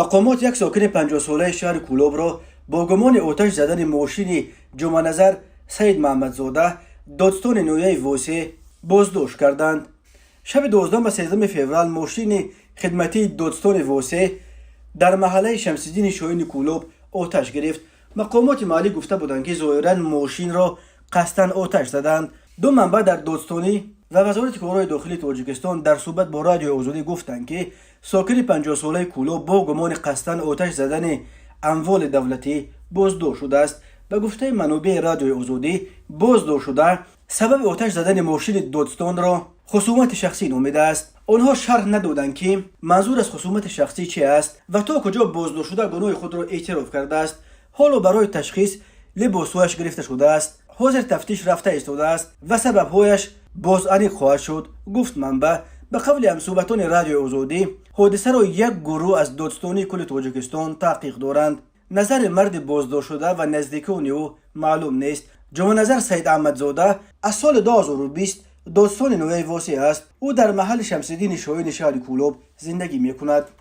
Мақомот як сокини 50-солаи шаҳри Кӯлобро бо гумони оташ задани мошини Ҷумъаназар Саидмаҳмадзода, додстони ноҳияи Восе, боздошт карданд. Шаби 12 ба 13 феврал мошини хидматии додстони Восе дар маҳаллаи Шамсиддини Шоҳини Кӯлоб оташ гирифт. Мақомоти маҳаллӣ гуфта буданд, ки зоҳиран мошинро қасдан оташ заданд. Ду манбаъ дар додстонӣ ва Вазорати корҳои дохилии Тоҷикистон дар суҳбат бо Радиои Озодӣ гуфтанд, ки сокини 50-солаи Кӯлоб бо гумони қасдан оташ задани амволи давлатӣ боздошт шудааст. Ба гуфтаи манобеи Радиои Озодӣ, боздоштшуда сабаби оташ задани мошини додстонро хусумати шахсӣ номидааст. Онҳо шарҳ надоданд, ки манзур аз хусумати шахсӣ чи аст ва то куҷо боздоштшуда гуноҳи худро эътироф кардааст. Ҳоло барои ташхис либосҳояш гирифта шудааст. Ҳозир тафтиш рафта истодааст ва сабабҳояш боз аниқ хоҳад шуд, гуфт манбаъ. Ба қавли ҳамсӯҳбатони Радиои Озодӣ, ҳодисаро як гурӯҳ аз додстонии кулли Тоҷикистон таҳқиқ доранд. Назари марди боздоштшуда ва наздикони ӯ маълум нест. Ҷумъаназар Саидаҳмадзода аз соли 2020 додстони ноҳияи Восе аст. Ӯ дар маҳалли Шамсиддини Шоҳини шаҳри Кӯлоб зиндагӣ мекунад.